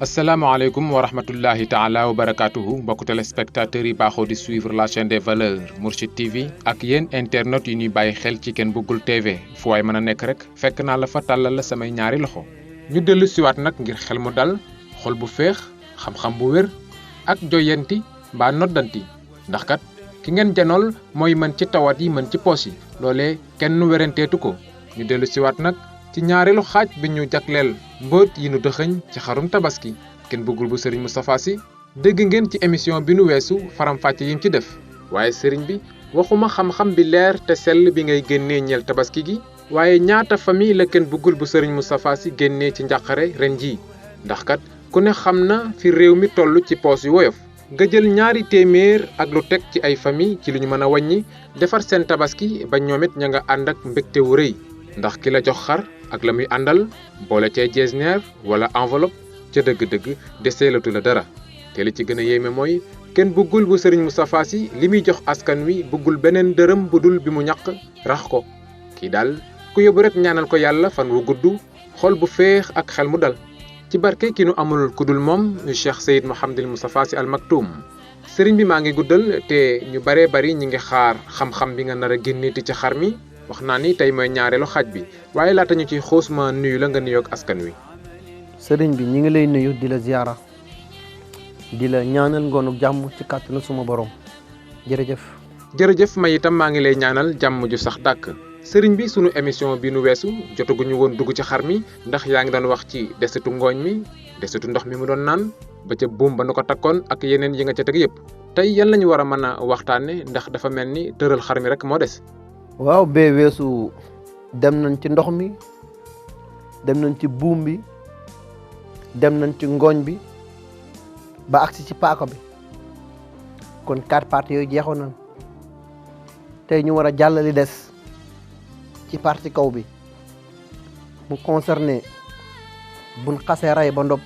asalaamaaleykum wa rahmatullahi taala wa barakatuhu mbokku téléspectateurs yi baaxoo di suivre la chaîne des valeurs Mourchid TV ak yéen internautes yi ñuy bàyyi xel ci Ken Bougoul TV fu waay mën a nekk rek fekk naa la fa tàllal la samay ñaari loxo ñu dellu siwaat nag ngir xel mu dal xol bu féex xam-xam bu wér ak joyanti mbaa noddanti ndax kat ki ngeen janool mooy mën ci tawat yi mën ci poos yi loolee kenn werenteetu ko ñu dellu siwaat nag ci ñaareelu xaaj bi ñu jagleel mbóot yi nu dëxëñ ci xarum tabaski Ken Bougoul bu Serigne Moustapha Sy dégg ngeen ci émission bi nu weesu faram-fàcce yim ci def waaye Serigne bi waxuma xam-xam bi leer te sell bi ngay génnee ñeel tabaski gi waaye ñaata famille la Ken Bougoul bu Serigne Moustapha Sy génnee ci njàqare ren jii ndax kat ku ne xam na fi réew mi toll ci poos yu woyof nga jël ñaari téeméer ak lu teg ci ay famille ci lu ñu mën a wàññi defar seen tabaski ba ñoom it ña nga ànd ak mbégte wu rëy ndax ki la jox xar ak la muy àndal boole cee jesner wala enveloppe ca dëgg-dëgg deseelatu la dara te li ci gën a yéeme mooy Ken Bougoul bu Serigne Moustapha Sy li muy jox askan wi bëggul beneen dërëm bu dul bi mu ñaq rax ko kii daal ku yóbbu rek ñaanal ko yàlla fan wu gudd xol bu féex ak xel mu dal ci barke ki nu amul kudul moom Cheikh Seyd Mouhamadul Moustapha Sy Al Maktoum Serigne bi maa ngi guddal te ñu baree bari ñi ngi xaar xam-xam bi nga nar a génneeti ci xar mi wax naa ni tey mooy ñaareelu xaaj bi waaye laata ñu ciy xoos ma nuyu la nga nuyoog askan wi. sëriñ bi ñi ngi lay nuyu di la ziara di la ñaanal ngoonu jàmm ci kàttanu suma borom jërëjëf. jërëjëf may itam maa ngi lay ñaanal jàmm ju sax dàkk sëriñ bi sunu émission bi nu weesu jotaguñu woon dugg ci xar mi ndax yaa ngi doon wax ci desitu ngooñ mi desitu ndox mi mu doon naan ba ca buum ba nu ko takkoon ak yeneen yi nga ca teg yëpp tey yan lañu war a mën a waxtaane ndax dafa mel ni tëral xar mi rek moo des. waaw bee weesu dem nañ ci ndox mi dem nañ ci buum bi dem nañ ci ngooñ bi ba agsi ci paaka bi kon 4 parties yooyu jeexoon nañ tey ñu war a jàll li des ci partie kaw bi mu concerné buñ xasee rey ba ndopp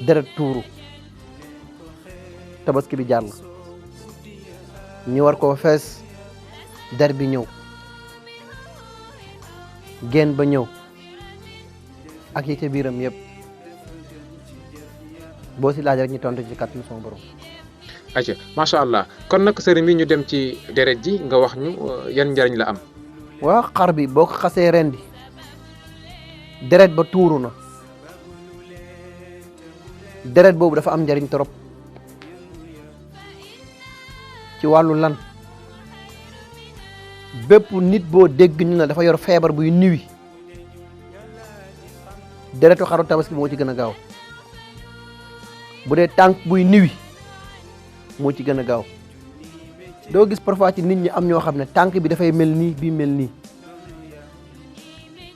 deret tuuru tabaski bi jàll ñu war koo fees der bi ñëw geen ba ñëw ak yi ca biiram yëpp boo si laaj rek ñu tontu ci kàttanu sama borom. aca macha allah kon nag sëriñ bi ñu dem ci deret ji nga wax ñu yan njariñ la am. waaw xar bi boo ko xasee rendi deret ba tuuru na deret boobu dafa am njariñ trop ci wàllu lan. bépp nit boo dégg ñu ne dafa yor feebar buy niwi deretu xaru tabaski moo ci gën a gaaw bu dee tànk buy niwi moo ci gën a gaaw doo gis parfois ci nit ñi am ñoo xam ne tànk bi dafay mel nii bii mel nii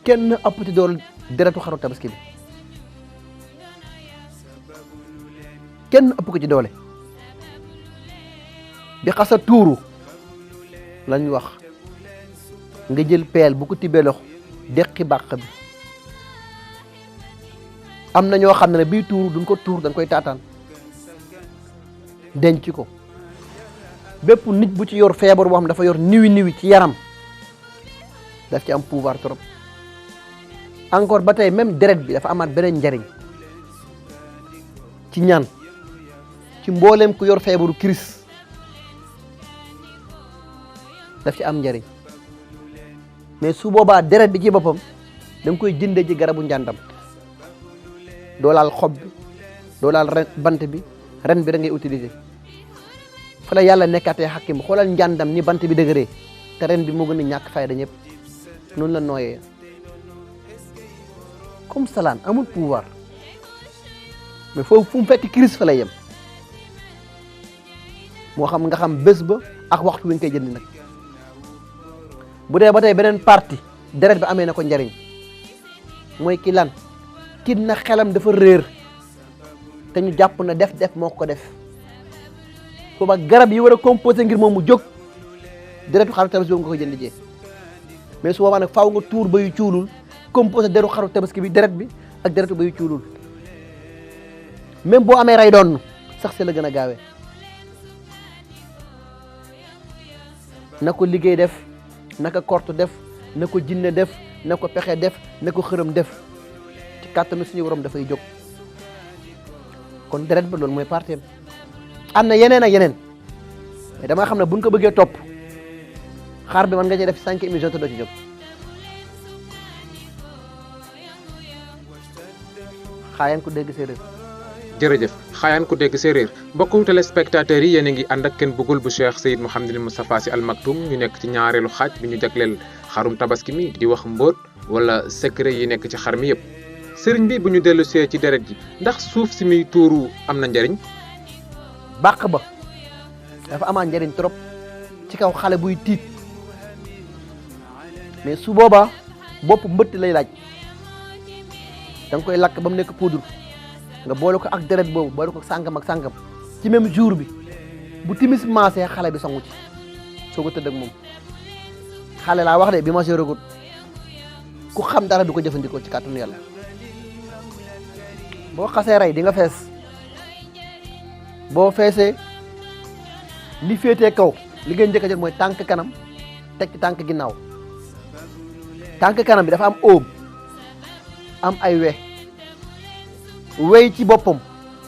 kenn ëppati dool deretu xaru tabaski bi kenn ëpp ko ci doole bi xasa tuuru lañ wax nga jël peel bu ko tibbee loxo deqi bàq bi am na ñoo xam ne bii tuuru duñ ko tuur dañ koy taataan denc ko bépp nit bu ci yor feebar boo xam dafa yor niwi ci yaram daf ci am pouvoir trop encore ba tey même deret bi dafa amaat beneen njariñ ci ñaan ci mbooleem ku yor feebaru kiris daf ci am njariñ mais su boobaa deret bi ci boppam da nga koy jëndee ci garabu njàndam doo laal xob bi doo laal bant bi ren bi da ngay utiliser fa la yàlla nekkaatee xakim xoolal njàndam ni bant bi dëgëree te ren bi moo gën a ñàkk fayda ñëpp noonu la nooyee comme salaan amul pouvoir mais foofu fu mu fekk crise fa lay yem moo xam nga xam bés ba ak waxtu wi nga koy jënd nag bu dee ba tey beneen partie deret bi amee na ko njariñ mooy ki lan ki na xelam dafa réer te ñu jàpp na def moo ko def booba garab yi war a composé ngir moom mu jóg deretu xaru tabaski boobu nga koy jënd jee mais su boobaa nag faaw nga tuur ba yu cuulul composé deretu xaru tabaski bi deret bi ak deretu ba yu cuulul même boo amee ray doon sax si la gën a gaawee na ko liggéey def na ko korte def na ko jinne def na ko pexe def na ko xërëm def ci kàttanu suñu borom dafay jóg kon deret ba loolu mooy parteem. am na yeneen ak yeneen mais dama xam ne buñ ko bëggee topp xaar bi man nga cee def 5 émissions te doo ci jóg. xaayaan ku dégg séeréer. jërëjëf xaayaan ku dégg séeréer mbokku téléspectateurs yi yéen a ngi ànd ak Ken Bugul bu Cheikh Seyd Mouhamadul Moustapha Sy Al Maktoum ñu nekk ci ñaareelu xaaj bi ñu jagleel xarum tabaski mi di wax mbóot wala secret yi nekk ci xar mi yëpp. sëriñ bi bu ñu dellu see ci deret ji ndax suuf si muy tuuru am na njariñ. bàq ba dafa amaa njariñ trop ci kaw xale buy tiit mais su boobaa bopp mbëtt lay laaj da nga koy lakk ba mu nekk poudre nga boole ko ak deret boobu boole ko sàngam ak sàngam ci même jour bi bu timis maasee xale bi sangu ci soo ko tëdd ak moom xale laa wax de bi ma séeragut ku xam dara du ko jëfandikoo ci kàttanu yàlla. boo xasee rey di nga fees boo feesee li féetee kaw li ngeen njëkk a jël mooy tànk kanam teg ci tànk ginnaaw tànk kanam bi dafa am óom am ay wey ci boppam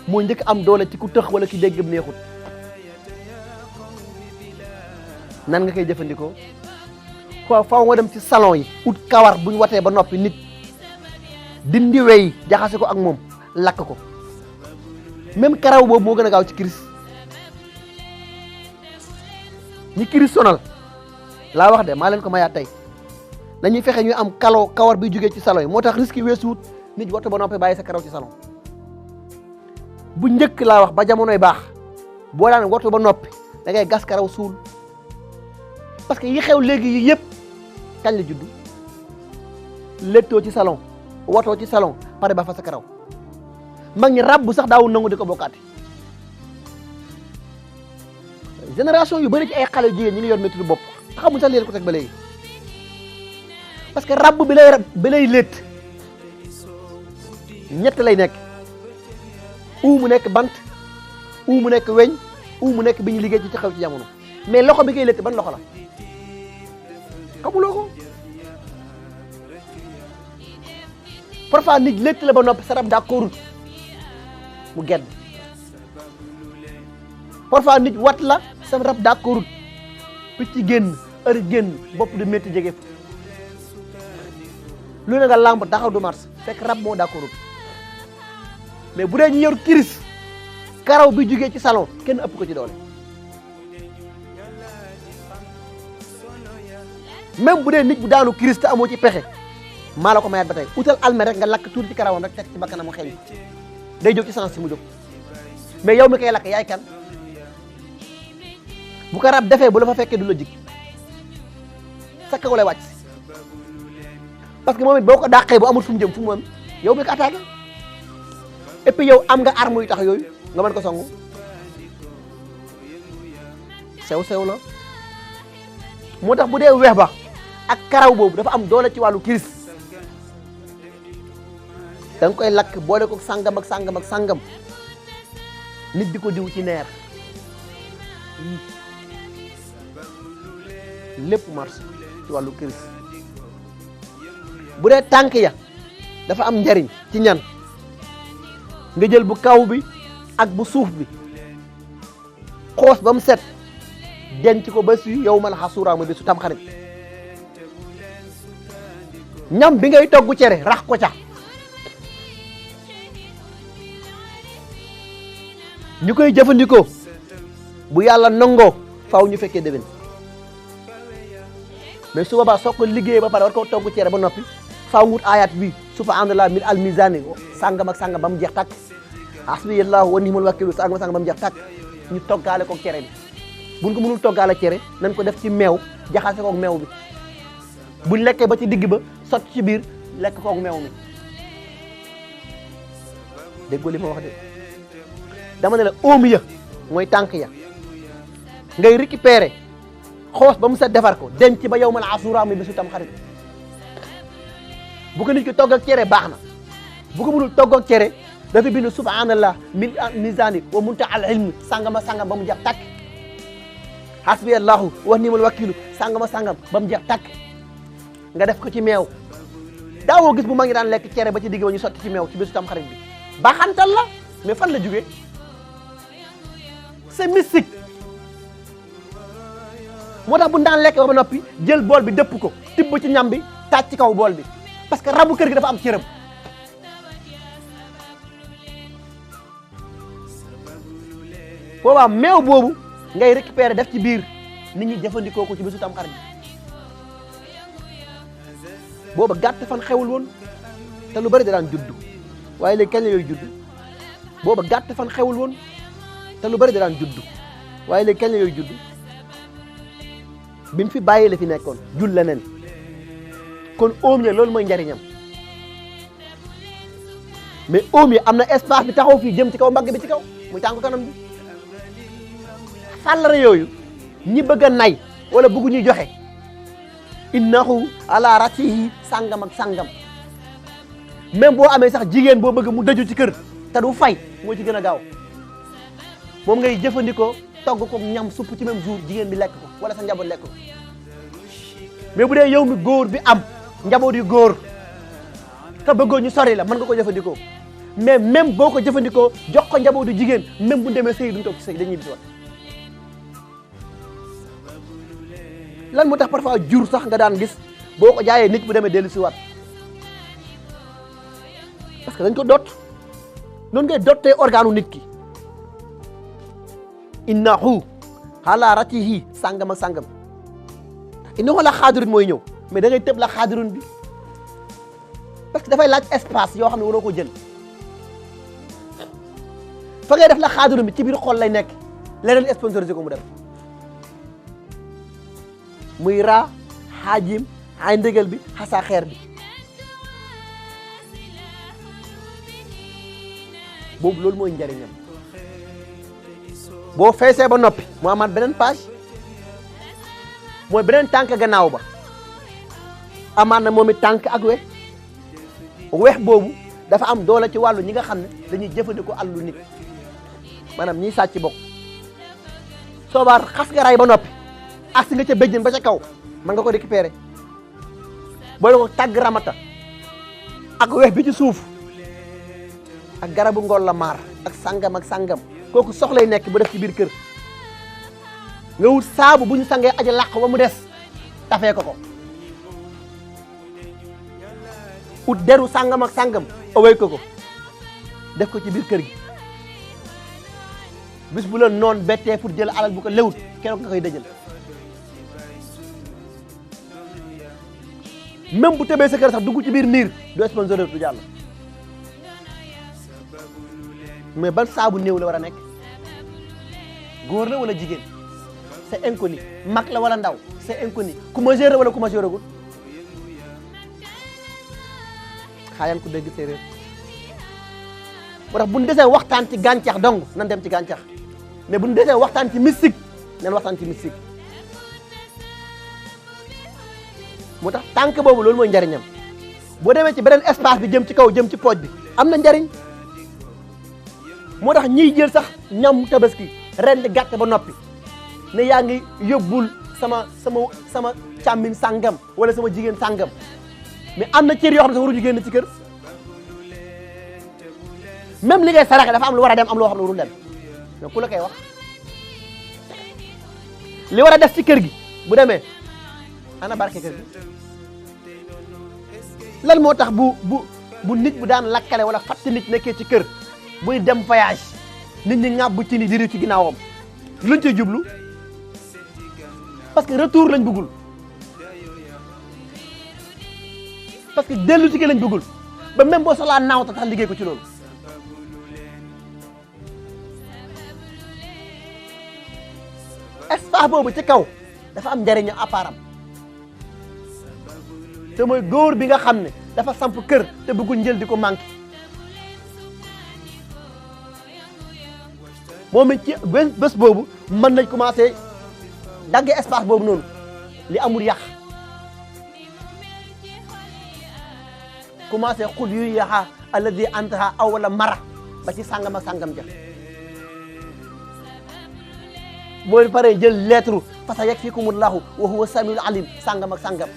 moo njëkk am doole ci ku tëx wala ki dégg neexut. nan nga koy jëfandikoo faaw nga dem ci salon yi ut kawar bu ñu watee ba noppi nit dindi wey jaxase ko ak moom lakk ko même karaw boobu moo gën a gaaw ci kiris ñi kiris sonal laa wax de maa leen ko mayaat tey nañuy fexe ñuy am kawar bi jógee ci salon yi moo tax risque yi weesuwut nit wattu ba noppi bàyyi sa karaw ci salon bu njëkk laa wax ba jamonoy baax boo daan wattu ba noppi da ngay gas karaw suul parce que yi xew léegi yi yëpp kañ la juddu léttoo ci salon watoo ci salon pare ba fa sa karaw mag ñi rab bu sax daawul nangu di ko bokkaati génération yu bëri ci ay xale jigéen ñi ngi yor métti bopp xamul sax leen ko teg ba léegi parce que rab bi lay létt ñett lay nekk mu nekk bant mu nekk weñ mu nekk bi ñu liggéey ci xew ci jamono mais loxo bi koy létt ban loxo la xamuloo ko parfois nit létt la ba noppi sa rab d'accordut mu gedd parfois nit wat la sa rab d'accordut picc génn heure génn bopp di métti jege fa lu ne nga lamb taxaw du mars fekk rab moo d'accordut mais bu dee ñu yor kiris karaw bi jugee ci salon kenn ëpp ko ci doole même bu dee nit bu daanu kiris te amoo ci pexe maa la ko mayaat ba tey utal almet rek nga lakk tuuti ci karawam rek teg ci bakkanam mu xeeñ day jóg ci sens si mu jóg mais yow mi koy lakk yaay kan bu ko rab defee bu la fa fekkee du la jig sa kaw lay wàcc parce que moom it boo ko dàqee bu amul fu mu jëm fu mu am yow mi ko attaqué et puis yow am nga arme yu tax yooyu nga mën ko songu sew la moo tax bu dee weex ba ak karaw boobu dafa am doole ci wàllu kiris da nga koy lakk boole ko sangam ak sangam nit di ko diw ci neer lépp marche ci wàllu kiris bu dee tànk ya dafa am njariñ ci ñan nga jël bu kaw bi ak bu suuf bi xoos ba mu set denc ko ba si yow mal xasuura ma bi su tam xarit ñam bi ngay togg cere rax ko ca ñu koy jëfandikoo bu yàlla nangoo faaw ñu fekkee déwén mais su boobaa soo ko liggéeyee ba pare war ko togg cere ba noppi faaw wut ayat bi subhanallah min al mizani sàngam ak sàngam ba mu jeex tàkk hasbiyallahu wa ni'mal wakiil sàngam ak sàngam ba mu jeex tàkk ñu toggaale ko cere bi buñ ko mënul toggaale cere nañ ko def ci meew jaxase koog meew bi buñ lekkee ba ci digg ba sotti ci biir lekk koog meew mi déggoo li ma wax de dama ne la oom ya mooy tànk ya ngay récupérer xoos ba mu set defar ko denc ba yow mal asura mi bisu tam xarit bu ko nit ki togg ak cere baax na bu ko mënul togg ak cere dafa bind subhanallah min mizani wa munta al ilmi sangama sangam ba mu jeex tàkk hasbi allahu wa ni'mal wakilu sangama sangam ba mu jeex tàkk nga def ko ci meew daawoo gis bu mag ñi daan lekk cere ba ci digg ba ñu sotti ci meew ci bisu tam xarit bi baaxantal la mais fan la jógee c'est mystique moo tax bu daan lekk ba noppi jël bool bi dëpp ko tibb ci ñam bi taaj ci kaw bool bi parce que rabu kër gi dafa am cëram boobaa meew boobu ngay récupérer def ci biir nit ñi jëfandikoo ko ci bésu tam xarit booba gàtt fan xewul woon te lu bari da daan juddu waaye léegi kañ la yooyu juddu booba gàtt fan xewul woon te lu bari da daan juddu waaye léegi kañ la yooyu juddu bi mu fi bàyyi la fi nekkoon jul leneen kon oom ya loolu mooy njariñam mais oom yi am na espace bi taxaw fii jëm ci kaw mbagg bi ci kaw muy tànku kanam bi fàllare yooyu ñi bëgg a nay wala bëggu ñuy joxe innahu ala ratihi sàngam ak sàngam même boo amee sax jigéen boo bëgg mu dëju ci kër te du fay moo ci gën a gaaw moom ngay jëfandikoo togg ko ñam supp ci même jour jigéen bi lekk ko wala sa njaboot lekk ko mais bu dee yow mi góor bi am njaboot yu góor te bëggoo ñu sori la mën nga ko jëfandikoo mais même boo ko jëfandikoo jox ko njabootu jigéen même bu demee sëy duñ toog ci sëy dañuy bisiwaat lan moo tax parfois jur sax nga daan gis boo ko jaayee nit bu demee dellu si waat parce que dañ ko dot noonu ngay dottee organu nit ki innahu ala ratihi sàngam ak sàngam innahu la xaadirun mooy ñëw mais da ngay tëb la xaadirun bi parce que dafay laaj espace yoo xam ne waroo ko jël fa ngay def la xaadirun bi ci biir xol lay nekk leneen sponsorisé ko mu dem muy raa xaajim ay ndëgal bi xasaa xeer bi boobu loolu mooy njariñam boo feesee ba noppi mu amaat beneen page mooy beneen tànk gannaaw ba amaat na moom it tànk ak weex boobu dafa am doole ci wàllu ñi nga xam ne dañuy jëfandikoo àllu nit maanaam ñiy sàcc bokk soobaar xas nga ray ba noppi agsi nga ca béjjën ba ca kaw mën nga ko récupérer boole ko tàgg ramata ak weex bi ci suuf ak garabu ngol la maar ak sangam kooku soxlay nekk bu def ci biir kër nga wut saabu bu ñu sangee aja làq ba mu des tafee ko ut deru sangam away ko def ko ci biir kër gi bis bu la noon bettee pour jël alal bu ko lewut keroog nga koy dëjël même bu tëbee sa kër sax dugg ci biir miir du sponsor du jàll mais ban saabu néew la war a nekk góor la wala jigéen c'est inconnu mag la wala ndaw c'est inconnu ku majeur la wala ku majeuragul xaayaan ku dégg séeréer moo tax bu ñu desee waxtaan ci gàncax dong nan dem ci gàncax mais bu ñu desee waxtaan ci mystique nan waxtaan ci mystique moo tax tànk boobu loolu mooy njariñam boo demee ci beneen espace bi jëm ci kaw jëm ci pooj bi am na njariñ moo tax ñiy jël sax ñam tabaski ren di gàtt ba noppi ne yaa ngi yóbbul sama càmmin sàngam wala sama jigéen sàngam mais am na cër yoo xam ne sax waruñu génn ci kër même li ngay saraxe dafa am lu war a dem am loo xam ne warul dem mais ku la koy wax li war a def ci kër gi bu demee ana barke kër gi lan moo tax bu nit bu daan lakkale wala fatt nit nekkee ci kër buy dem voyage nit ñi ŋàbb ci ni di réew ci ginnaawam luñ ci jublu parce que retour lañ bëggul parce que dellu ci lañ bëggul ba même boo soxlaa naaw tax liggéey ko ci loolu espace boobu ci kaw dafa am njariñ apparam te mooy góor bi nga xam ne dafa samp kër te bëggul njël di ko manqué moom it ci bés boobu mën nañ commencé dagge espace boobu noonu li amul yàq commencé xul yu yaxa alladi antaha awala mara ba ci sàngam ak sàngam ja mooy pare jël lettre fa sa yakfikumullahu wa huwa samiul alim sàngam ak sàngam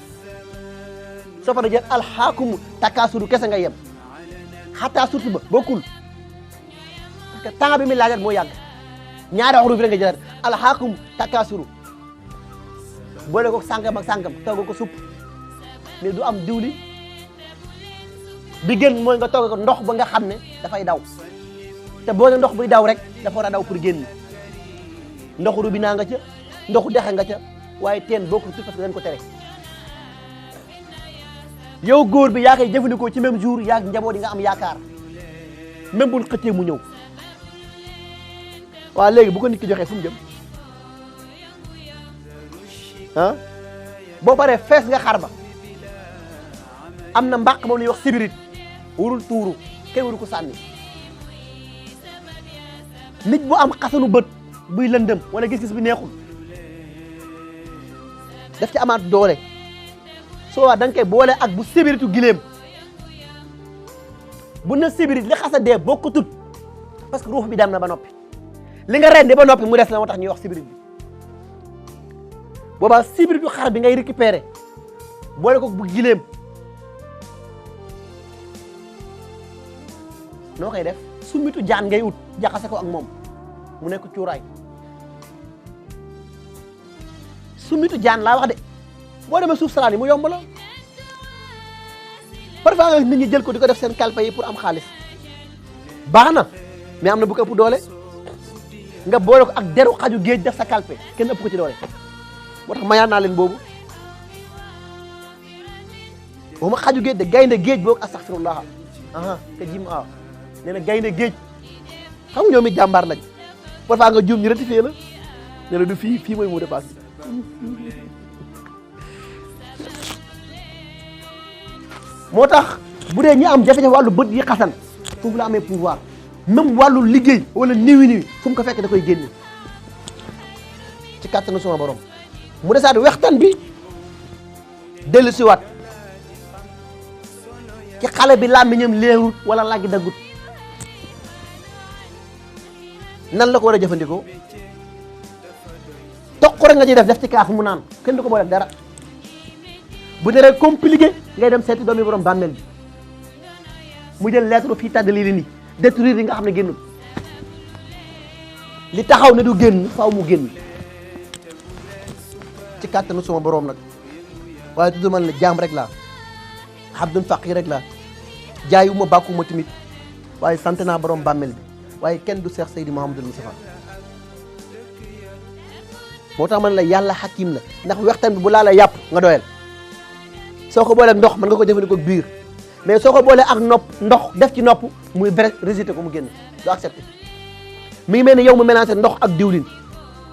soo pare jël alxaakumu takaasuru kese nga yem xataa surtout ba bokkul parce que temps bi mi laajat moo yàgg ñaari xuruf rek nga jëlaat alhaakum takaasuru boole ko sàngam ak sàngam togg ko supp mais du am diwli bi gën mooy nga togg ko ndox ba nga xam ne dafay daw te boo ne ndox buy daw rek dafa war a daw pour génn ndoxu robinet nga ca ndoxu dexe nga ca waaye teen boo ko tudd parce que dañ ko tere yow góor bi yaa koy jëfandikoo ci même jour yaa njaboot yi nga am yaakaar même bul xëccee mu ñëw waaw léegi bu ko nit ki joxee fu mu jëm ah boo paree fees nga xar ba am na mbàq moom la ñuy wax sibirit warul tuuru kenn waru ko sànni nit bu am xasanu bët buy lëndëm wala gis-gis bi neexul daf ci amaat doole soo waa da nga koy boole ak bu sibiritu gileem bu na sibirit li xasa dee bokkutut parce que ruux bi dem na ba noppi li nga rendi ba noppi mu des na moo tax ñuy wax sibirit bi boobaa sibiritu xar bi ngay récupérer boole ko bu gileem noo koy def summitu jaan ngay ut jaxase ko ak moom mu nekk cuuraay summitu jaan laa wax de boo demee suuf salaan yi mu yomb la parfois nga nit ñi jël ko di ko def seen kalpe yi pour am xaalis baax na mais am na bu ko ëpp doole nga boole ko ak deru xaju géej def sa kalpe kenn ëpp ko ci doole moo tax mayaat naa leen boobu waxuma xaju géej de gaynde géej boog astaghfirullah te jim nee na gaynde géej xam nga ñoom it jàmbaar lañ parfois nga juum ñu rectifié la ne la du fii mooy mot de passe moo tax bu dee ñi am jafe-jafe wàllu bët yi xasan foofu la amee pouvoir même wàllu liggéey wala niwi fu mu ko fekk da koy génne ci kàttanu sama borom mu desaat wextan bi dellu siwaat ci xale bi làmmiñam leerut wala laggi daggut nan la ko war a jëfandikoo toq rek nga ciy def ci kaas mu naan kenn du ko boole dara bu dee rek compliqué ngay dem seeti doomi borom bàmmeel bi mu jël lettre fii tàgg lii nii détruire yi nga xam ne génnul li taxaw ne du génn faaw mu génn ci kàttanu suma borom nag waaye tudd man la jaam rek laa abdun faqir rek laa jaayuma bàkkuma tamit waaye sant naa borom bàmmeel bi waaye kenn du Seex Seydi Mouhamadul Moustapha moo tax man la yàlla xakim la ndax waxtaan bi bu laa la yàpp nga doyal soo ko boolee ak ndox mën nga ko jëfandikoo ak biir mais soo ko boolee ak nopp ndox def ci nopp muy bref résulté ko mu génn du accepté mi ngi mel ne yow mu mélangé ndox ak diwlin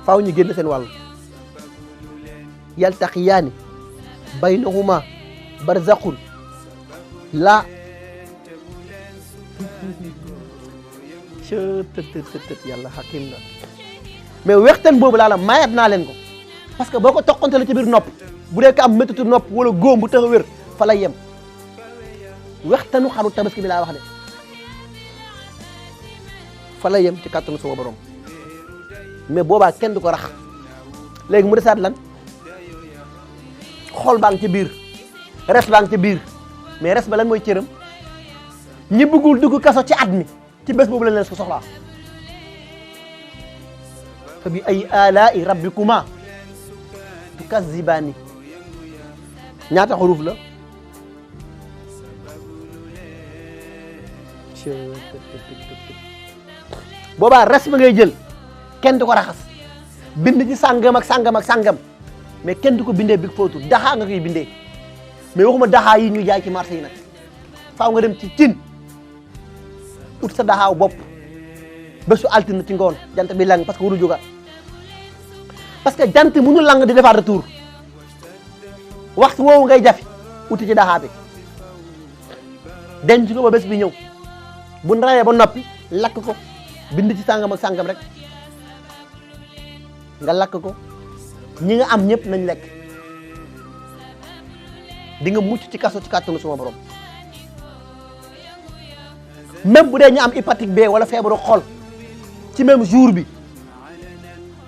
faaw ñu génn seen wàll yaltaqiyaani baynahuma barzaqun la tët yàlla xakim la mais wextaan boobu laa la mayaat naa leen ko parce que boo ko toqante la ci biir nopp bu dee ko am méttitu nopp wala góom bu tax a wér fa lay yem wextanu xaru tabaski bi laa wax de fa lay yem ci kàttanu sama borom mais boobaa kenn du ko rax léegi mu desaat lan xol baa ngi ci biir res baa ngi ci biir mais res ba lan mooy cëram ñi bëggul dugg kaso ci at mi ci bés boobu lañ leen ko soxlaa fa bi ay alaa'i rabbikuma tukazzibaani ñaata xuruf la boobaa res ba ngay jël kenn du ko raxas bind ci sàngam ak sàngam ak sàngam mais kenn du ko bindee big footu daxaa nga koy bindee mais waxuma daxaa yi ñu jaay ci marché yi nag faaw nga dem ci cin ut sa daxaaw bopp bésu altine ci ngoon jant bi lang parce que waru jógaat parce que jant mënu lang di defaat retour waxtu woowu ngay jafi uti ci daxaa bi denc ko ba bés bi ñëw bu ndawee ba noppi lakk ko bind ci sàngam ak sàngam rek nga lakk ko ñi nga am ñëpp nañ lekk di nga mucc ci kaso ci kàttanu suma borom même bu dee ñu am hépatique B wala feebaru xol ci même jour bi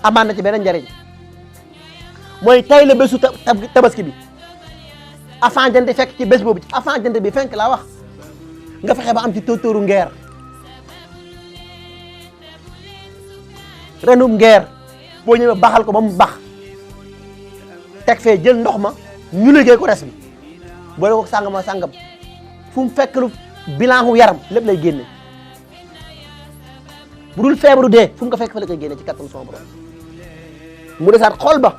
amaan na ci beneen njariñ mooy tay la bésu tabaski bi avant jant fekk ci bés boobu avant jant bi fenk laa wax nga fexe ba am ci tóotóoru ngeer renum ngeer boo ñëwee baxal ko ba mu bax teg fee jël ndox ma ñu liggéey ko res bi boole ko sàngama sàngam fu mu fekk lu bilan wu yaram lépp lay génne bu dul feebaru dee fu mu ko fekk fa la koy génne ci kattan sama borom mu desaat xol ba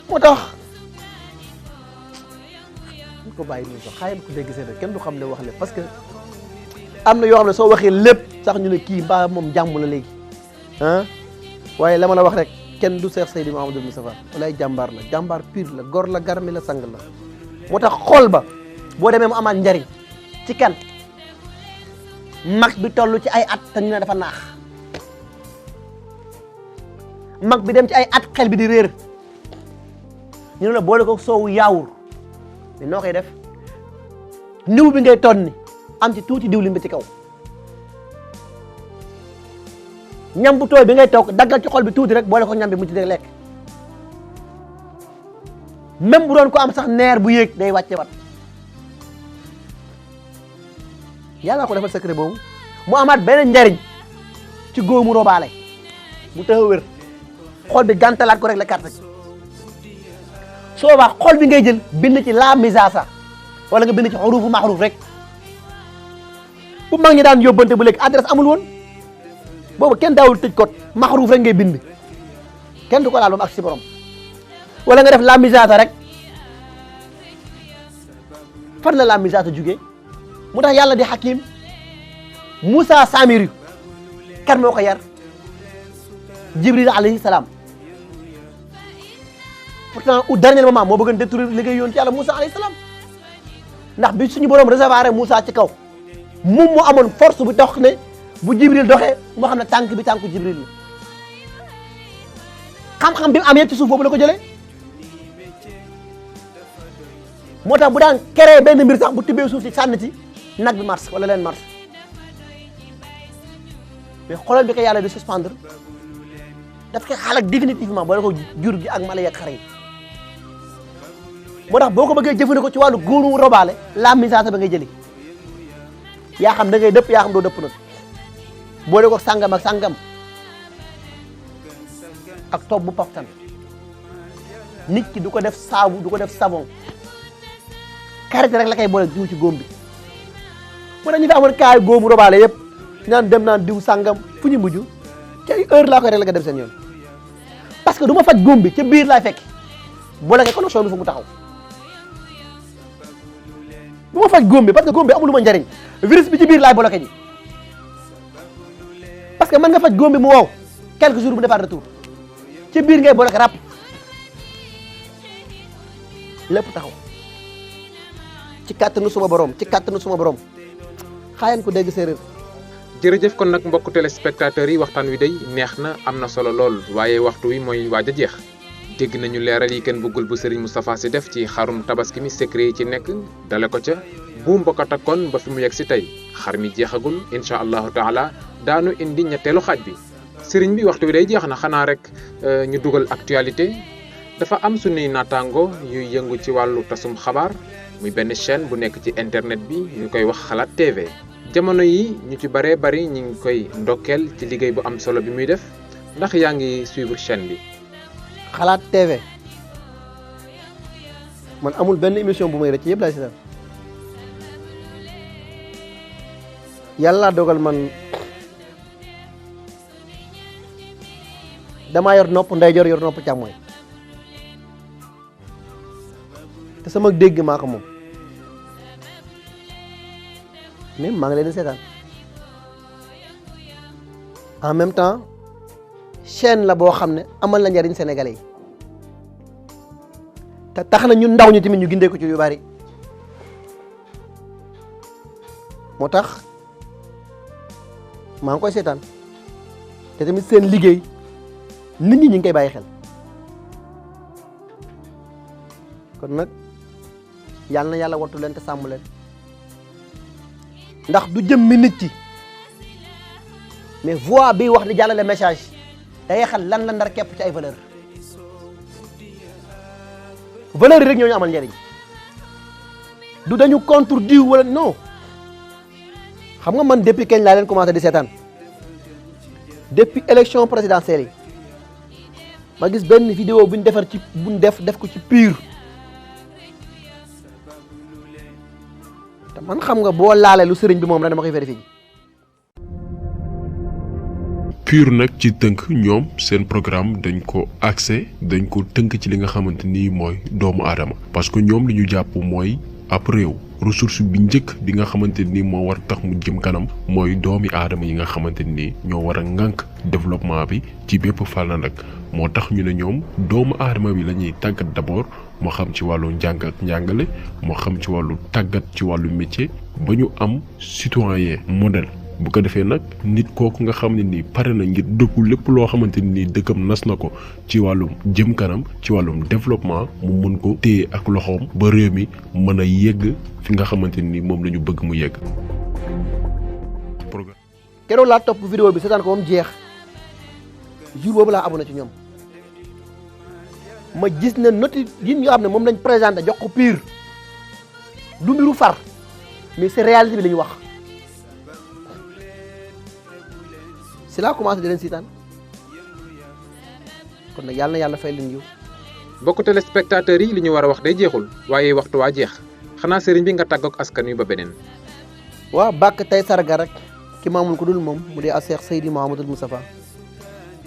moo tax ñu ko bàyyi nii sax xaayam ko dégg seen kenn du xam ne wax le parce que am na yoo xam ne soo waxee lépp sax ñu ne kii mbaa moom jàmm la léegi ah waaye la ma la wax rek kenn du Cheikh Seydi Mouhamadou Moustapha walaay jàmbaar la jàmbaar pire la gor la garmi la sang la moo tax xol ba boo demee mu amaat njariñ ci kan mag bi toll ci ay at te ñu ne dafa naax mag bi dem ci ay at xel bi di réer ñu ne la boole ko soowu yaawur mais noo koy def niw bi ngay tonni am ci tuuti diwlin bi ci kaw ñam bu tooy bi ngay toog daggal ci xol bi tuuti rek boole ko ñam bi mu ci dee lekk même bu doon ko am sax neer bu yéeg day wàcce wat yàlla ko defal secret boobu mu amaat beneen njariñ ci góomu robaale mu tax a wér xol bi gàntalaat ko rek la carte ci soo wax xol bi ngay jël bind ci la misasa wala nga bind ci xurufu maxruf rek bu mag ñi daan yóbbante bu léegi adresse amul woon boobu kenn daawul tëj code maxruf rek ngay bind kenn du ko laal ba mu ak si borom wala nga def la misasa rek fan la misasa jugee mu tax yàlla di hakim Moussa Samiri kan moo ko yar Jibril alayhi salaam pourtant au dernier moment moo bëggoon détruire liggéey yoon ci yàlla Moussa alayhi salaam ndax bi suñu borom réservoir Moussa ci kaw moom moo amoon force bu dox ne bu Jibril doxee moo xam ne tànk bi tànku Jibril la xam-xam bi mu am yëpp ci suuf boobu la ko jëlee moo tax bu daan créé benn mbir sax bu tibbee suuf si sànni ci nag bi mars wala leen mars mais xoolal bi ko yàlla di suspendre daf koy xalak définitivement boole ko jur gi ak mala yak xare yi moo tax boo ko bëggee jëfandikoo ci wàllu góoru robaale la misasa ba ngay jëli yaa xam da ngay dëpp yaa xam doo dëpp nag boole ko sàngam ak sàngam ak toog bu paftan nit ki du ko def saabu du ko def savon karité rek la koy boole diw ci góom bi moo tax ñu fi amoon kaay góomu robaale yëpp naan dem naan diw sàngam fu ñu mujj ci ay heure laa koy rek la nga dem seen yoon parce que du ma faj góom bi ca biir laay fekk boole ko connexion bi fu mu taxaw du ma faj góom bi parce que góom bi amul lu ma njariñ virus bi ci biir laay bloqué ji parce que mën nga faj góom bi mu wow quelques jours mu defaat retour ci biir ngay bloqué ràpp lépp taxaw ci kàttanu suma borom ci kàttanu suma borom xaayan ko dégg séeréer. jërëjëf kon nag mbokku téléspectateurs yi waxtaan wi day neex na am na solo lool waaye waxtu wi mooy waaj a jeex dégg nañu leeral yi kenn bëggul bu Serigne Moustapha Sy def ci xarum tabaski mi secret yi ci nekk dale ko ca buum ba ko takkoon ba fi mu yegg si tey xar mi jeexagul incha allahu taala daanu indi ñetteelu xaaj bi Serigne bi waxtu wi day jeex na xanaa rek ñu dugal actualité dafa am suñuy naataango yuy yëngu ci wàllu tasum xabaar muy benn chaîne bu nekk ci internet bi ñu koy wax Xalaat TV jamono yi ñu ci bëree bëri ñu ngi koy ndokkeel ci liggéey bu am solo bi muy def ndax yaa ngi suivre chaîne bi. Xalaat TV man amul benn émission bu may rëcc yëpp laay seetaan yàlla dogal man damaa yor nopp ndeyjoor yor nopp càmmooñ te sama dégg maa ko moom mais maa ngi leen di seetaan en même temps chaîne la boo xam ne amal na njariñ sénégalais yi te tax na ñun ndaw ñi tamit ñu gindee ko ci yu bari moo tax maa ngi koy seetaan te tamit seen liggéey nit ñi ñu ngi koy bàyyi xel kon nag yàlla na yàlla wattu leen te sàmm leen ndax du jëmmi nit ci mais voix bi wax di jàllale message day xel lan la ndar képp ci ay valeur valeur yi rek ñoo ñu amal njëriñ du dañu contre diw wala non xam nga man depuis kañ laa leen commencé di seetaan depuis élection présidentielle yi ma gis benn vidéo buñ defar ci buñ def ko ci pur te man xam nga boo laalee lu sëriñ bi moom rek dama koy vérifier. PUR nag ci tënk ñoom seen programme dañ ko axé dañ ko tënk ci li nga xamante ni mooy doomu aadama parce que ñoom li ñu jàpp mooy ab réew ressource bi njëkk bi nga xamante ni moo war tax mu jëm kanam mooy doomi aadama yi nga xamante ni ñoo war a ŋànk développement bi ci bépp fànn nag moo tax ñu ne ñoom doomu aadama bi la ñuy tàggat d'abord moo xam ci wàllu njàng ak njàngale moo xam ci wàllu tàggat ci wàllu métier ba ñu am citoyen modèle bu ko defee nag nit kooku nga xam ne nii pare na ngir dëkku lépp loo xamante ni dëkkam nas na ko ci wàllum jëm kanam ci wàllum développement mu mun ko téye ak loxoom ba réew mi mën a yegg fi nga xamante ni moom la ñu bëgg mu yegg. keroog laa topp vidéo bi seetaan ko moom jeex jour boobu laa abonné ci ñoom ma gis ne noti yi nga xam ne moom lañ présenté jox ko PUR du mbiru far mais c'est réalité bi la ñu wax. si laa commencé di leen siitaan kon nag yàlla na yàlla fay leen yiw. mbokku téléspectateurs yi li ñu war a wax day jeexul waaye waxtu waa jeex xanaa sëriñ bi nga tàggoog askan wi ba beneen. waaw bàkk tey sarga rek ki maamul ko dul moom mu dee a Seex Seydi Mouhamadul Moustapha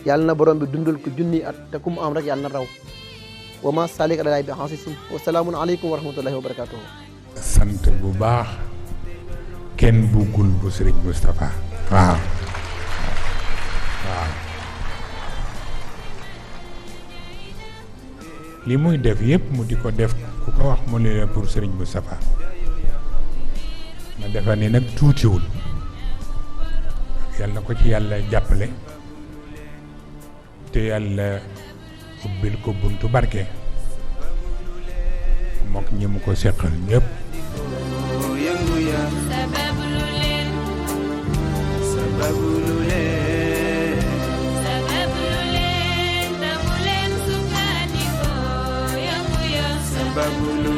yàlla na borom bi dundal ko junni at te ku mu am rek yàlla na raw wa ma salik alay bi xaasisin wa salaamun aleykum wa rahmatullahi wa barakatuhu. sant bu baax kenn buggul bu sëriñ Moustapha waaw. waaw li muy def yëpp mu di ko def ku ko wax mu ne la pour Serigne Moustapha ma defa ni nag tuutiwul yàlla na ko ci yàlla jàppale te yàlla ubbil ko buntu barke mook ñi mu ko seqal ñëpp. Babulu